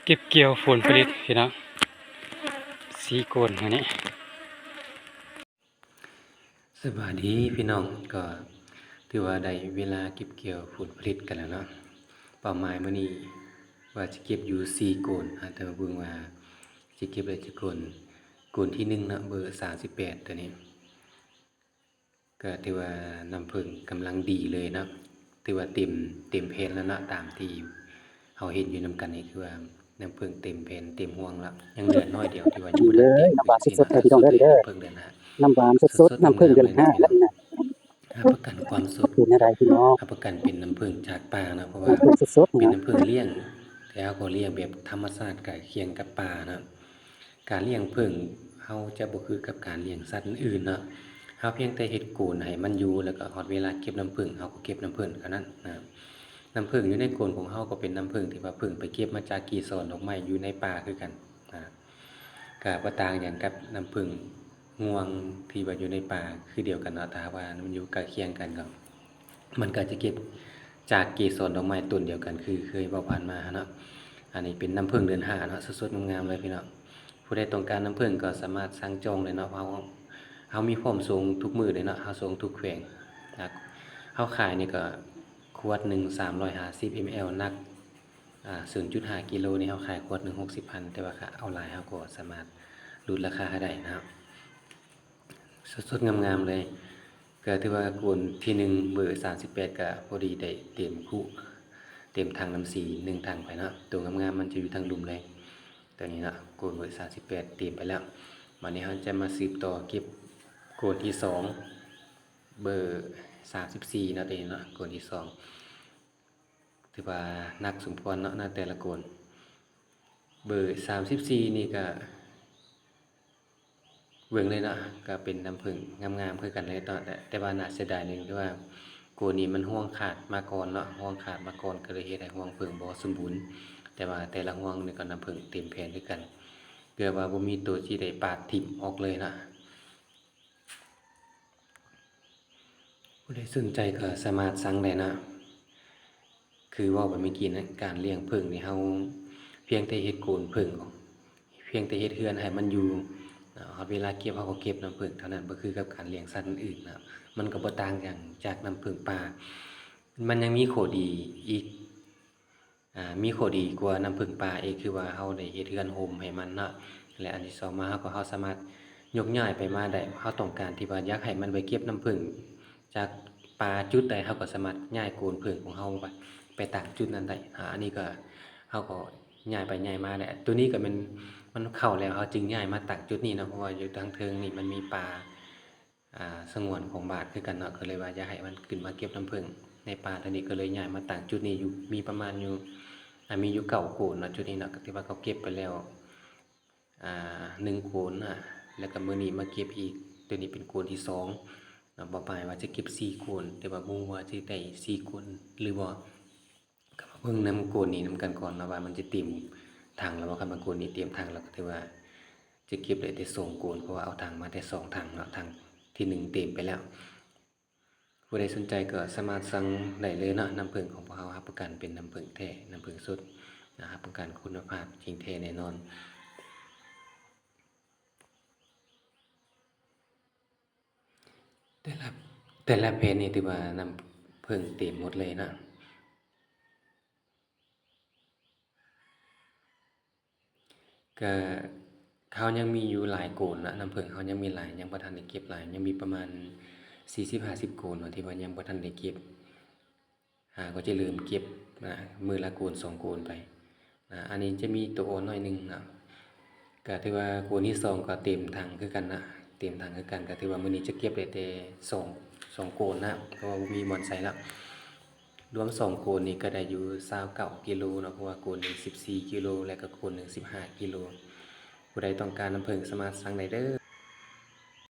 ເກັບກ່ຽວຜົນຜະລິດພີ່ນ້ອງ ສີ່ໂກນມື້ນີ້. ສະບາຍດີພີ່ນ້ອງ, ກໍຖືວ່າໄດ້ເວລາເກັບກ່ຽວຜົນຜະລິດກັນແລ້ວເນາະ. ເປົ້າໝາຍມື້ນີ້ວ່າຈະເກັບຢູ່ສີ່ໂກນ, ອາ ແຕ່ວ່າເບິ່ງວ່າຈະເກັບໄດ້ຈັກໂກນ. ໂກນທີໜຶ່ງເນາະ ເບີສາມສິບແປດ ໂຕນີ້. ກໍຖືວ່ານ້ຳເຜິ້ງກຳລັງດີເລີຍເນາະ, ຖືວ່າເຕັມ ເຕັມແຜ່ນແລ້ວເນາະ. ຕາມທີ່ເຮົາເຫັນຢູ່ນຳກັນນີ້ ຄືວ່ານ້ຳເຜິ້ງເຕັມແຜ່ນເຕັມຮວງແລ້ວ, ຍັງເຫຼືອໜ້ອຍດຽວທີ່ວ່າຍັງບໍ່ທັນເຕັມ. ນ້ຳຫວານສົດໆເດີພີ່ນ້ອງເດີ, ນ້ຳຫວານສົດໆ ນ້ຳເຜິ້ງເດືອນຫ້າແລ້ວນີ້ນະ. ຮັບປະກັນຄວາມສົດ ເປັນແນວໃດພີ່ນ້ອງ? ຮັບປະກັນເປັນນ້ຳເຜິ້ງຈາກປ່າເນາະ, ເພາະວ່າເປັນນ້ຳເຜິ້ງລ້ຽງ ແຕ່ເຮົາກໍລ້ຽງແບບທຳມະຊາດ ໃກ້ຄຽງກັບປ່າເນາະ. ການລ້ຽງເຜິ້ງເຮົາຈະບໍ່ຄືກັບການລ້ຽງສັດອື່ນໆເນາະ. ເຮົາພຽງແຕ່ເຮັດໂກນໃຫ້ມັນຢູ່ ແລ້ວກໍຮອດເວລາເກັບນ້ຳເຜິ້ງ ເຮົາກໍເກັບນ້ຳເຜິ້ງເທົ່ານັ້ນນະ. ນ້ຳເຜິ້ງຢູ່ໃນໂກນຂອງເຮົາກໍເປັນນ້ຳເຜິ້ງທີ່ວ່າເພິ່ງໄປເກັບມາຈາກເກເສອນດອກໄມ້ຢູ່ໃນປ່າຄືກັນນະ. ກໍບໍ່ຕ່າງຫຍັງກັບນ້ຳເຜິ້ງງວງທີ່ວ່າຢູ່ໃນປ່າ ຄືດຽວກັນເນາະ. ຖ້າຫາກວ່າມັນຢູ່ໃກ້ຄຽງກັນກໍ ມັນກໍຈະເກັບຈາກເກສອນດອກໄມ້ຕົ້ນດຽວກັນ ຄືເຄີຍເວົ້າຜ່ານມາຫັ້ນເນາະ. ອັນນີ້ເປັນນ້ຳເຜິ້ງເດືອນຫ້າເນາະ, ສົດໆງາມໆເລີຍພີ່ນ້ອງ. ຜູ້ໃດຕ້ອງການນ້ຳເຜິ້ງກໍສາມາດສັ່ງຈອງໄດ້ເນາະ, ເຮົາ ເຮົາມີພ້ອມສົ່ງທຸກມື້ເລີຍເນາະ, ເຮົາສົ່ງທຸກແຂວງນະ. ເຮົາຂາຍນີ້ກໍຂວດໜຶ່ງສາມຮ້ອຍຫ້າສິບເອັມແອລ ໜັກ ອ່າ ສູນຈຸດຫ້າກິໂລນີ້ ເຮົາຂາຍຂວດໜຶ່ງຫົກສິບພັນ, ແຕ່ວ່າເອົາຫຼາຍເຮົາກໍສາມາດຫຼຸດລາຄາໃຫ້ໄດ້ນະ. ສົດໆງາມໆເລີຍ. ກໍຖືວ່າໂກນທີໜຶ່ງເບີສາມສິບແປດ ກໍພໍດີໄດ້ເຕັມຄຸ ເຕັມຖັງນ້ຳສີໜຶ່ງຖັງໄປເນາະ. ໂຕງາມໆມັນຈະຢູ່ທາງລຸ່ມເລີຍ ໂຕນີ້ເນາະ, ໂກນເບີສາມສິບແປດເຕັມໄປແລ້ວ. ບາດນີ້ເຮົາຈະມາສືບຕໍ່ເກັບໂກນທີສອງ ເບີສາມສິບສີ່ເນາະ, ໂຕນີ້ເນາະ ໂກນທີສອງ. ຖືວ່າໜັກສົມຄວນເນາະ ໃນແຕ່ລະໂກນ. ເບີສາມສິບສີ່ນີ້ກະເບິ່ງເລີຍເນາະ, ກະເປັນນ້ຳເຜິ້ງງາມໆຄືກັນເລີຍເນາະ, ແຕ່ວ່າໜ້າເສຍດາຍໜຶ່ງ ຄືວ່າໂກນນີ້ມັນຮວງຂາດມາກ່ອນເນາະ, ຮວງຂາດມາກ່ອນ ກໍເລີຍເຮັດໃຫ້ຮວງເຜິ້ງບໍ່ສົມບູນ. ແຕ່ວ່າແຕ່ລະຮວງນີ້ກໍນ້ຳເຜິ້ງເຕັມແຜ່ນຄືກັນ, ເກືອບວ່າບໍ່ມີໂຕທີ່ໄດ້ປາດຖິ້ມອອກເລີຍເນາະ. ຜູ້ໃດສົນໃຈກໍສາມາດສັ່ງໄດ້ເນາະ. ຄືເວົ້າໄປເມື່ອກີ້ນະ, ການລ້ຽງເຜິ້ງນີ້ ເຮົາພຽງແຕ່ເຮັດໂກນເຜິ້ງ, ພຽງແຕ່ເຮັດເຮືອນໃຫ້ມັນຢູ່, ຮອດເວລາເກັບ ເຮົາກໍເກັບນ້ຳເຜິ້ງເທົ່ານັ້ນ, ບໍ່ຄືກັບການລ້ຽງສັດອື່ນໆນະ. ມັນກໍບໍ່ຕ່າງຫຍັງຈາກນ້ຳເຜິ້ງປ່າ, ມັນຍັງມີຂໍ້ດີອີກ. ອ່າ ມີຂໍ້ດີກວ່ານ້ຳເຜິ້ງປ່າອີກ ຄືວ່າເຮົາໄດ້ເຮັດເຮືອນຮົ່ມໃຫ້ມັນເນາະ. ແລະ ອັນທີສອງມາ ເຮົາກໍ ເຮົາສາມາດຍົກຍ້າຍໄປມາໄດ້, ເຮົາຕ້ອງການທີ່ວ່າຢາກໃຫ້ມັນໄປເກັບນ້ຳເຜິ້ງຈາກປ່າຈຸດໃດ ເຮົາກໍສາມາດຍ້າຍໂກນເຜິ້ງຂອງເຮົາໄປ ໄປຕາງຈຸດນັ້ນໄດ້. ອາ ອັນນີ້ກໍ ເຮົາກໍຍ້າຍໄປຍ້າຍມາໄດ້. ໂຕນີ້ກໍແມ່ນມັນເຂົ້າແລ້ວ ເຮົາຈຶ່ງຍ້າຍມາຕາງຈຸດນີ້ເນາະ, ເພາະວ່າຢູ່ທາງເທິງນີ້ມັນມີປ່າ ອ່າ ສະຫງວນຂອງບາດຄືກັນເນາະ, ກໍເລີຍວ່າຢາກໃຫ້ມັນຂຶ້ນມາເກັບນ້ຳເຜິ້ງໃນປ່າ. ຕອນນີ້ກໍເລີຍຍ້າຍມາຕັ້ງຈຸດນີ້ຢູ່ ມີປະມານຢູ່ ອ່າ ມີຢູ່ເກົ້າໂກນເນາະ, ຈຸດນີ້ເນາະ, ກໍຖືວ່າເຂົາເກັບໄປແລ້ວ ອ່າ ໜຶ່ງໂກນນະ, ແລ້ວກໍມື້ນີ້ມາເກັບອີກ. ໂຕນີ້ເປັນໂກນທີສອງເນາະ, ເປົ້າໝາຍວ່າຈະເກັບສີ່ໂກນ, ແຕ່ວ່າບໍ່ຮູ້ວ່າຈະໄດ້ສີ່ໂກນຫຼືບໍ່. ກໍມາເບິ່ງນຳໂກນນີ້ນຳກັນກ່ອນເນາະ ວ່າມັນຈະເຕັມຖັງແລ້ວບໍ່. ຄັນວ່າໂກນນີ້ເຕັມຖັງແລ້ວ ກໍຖືວ່າຈະເກັບໄດ້ແຕ່ສອງໂກນ, ເພາະວ່າເອົາຖັງມາແຕ່ສອງຖັງເນາະ, ຖັງທີໜຶ່ງເຕັມໄປແລ້ວ. ຜູ້ໃດສົນໃຈກໍສາມາດສັ່ງໄດ້ເລີຍເນາະ. ນ້ຳເຜິ້ງຂອງພວກເຮົາຮັບປະກັນເປັນນ້ຳເຜິ້ງແທ້, ນ້ຳເຜິ້ງສົດນະ, ຮັບປະກັນຄຸນນະພາບຈິງແທ້ແນ່ນອນ. ແຕ່ລະ ແຕ່ລະແຜ່ນນີ້ຖືວ່ານ້ຳເຜິ້ງເຕັມໝົດເລີຍເນາະ. ກະ ເຮົາຍັງມີຢູ່ຫຼາຍໂກນນະ, ນ້ຳເຜິ້ງເຮົາຍັງມີຫຼາຍ, ຍັງບໍ່ທັນໄດ້ເກັບຫຼາຍ, ຍັງມີປະມານສີ່ສິບຫ້າສິບໂກນເນາະ ທີ່ວ່າຍັງບໍ່ທັນໄດ້ເກັບ. ຫາກໍຈະເລີ່ມເກັບນະ ມື້ລະໂກນສອງໂກນໄປນະ. ອັນນີ້ຈະມີໂຕອ່ອນໜ້ອຍໜຶ່ງນະ, ກະຖືວ່າໂກນທີສອງກໍເຕັມຖັງຄືກັນນະ, ເຕັມຖັງຄືກັນ. ກະຖືວ່າມື້ນີ້ຈະເກັບໄດ້ແຕ່ສອງ ສອງໂກນນະ, ເພາະວ່າບໍ່ມີບ່ອນໃສ່ລະ. ລວມສອງໂກນນີ້ກໍໄດ້ຢູ່ຊາວເກົ້າກິໂລເນາະ, ເພາະວ່າໂກນໜຶ່ງສິບສີ່ກິໂລ ແລະກໍໂກນໜຶ່ງສິບຫ້າກິໂລ. ຜູ້ໃດຕ້ອງການນ້ຳເຜິ້ງສາມາດສັ່ງໄດ້ເດີ້.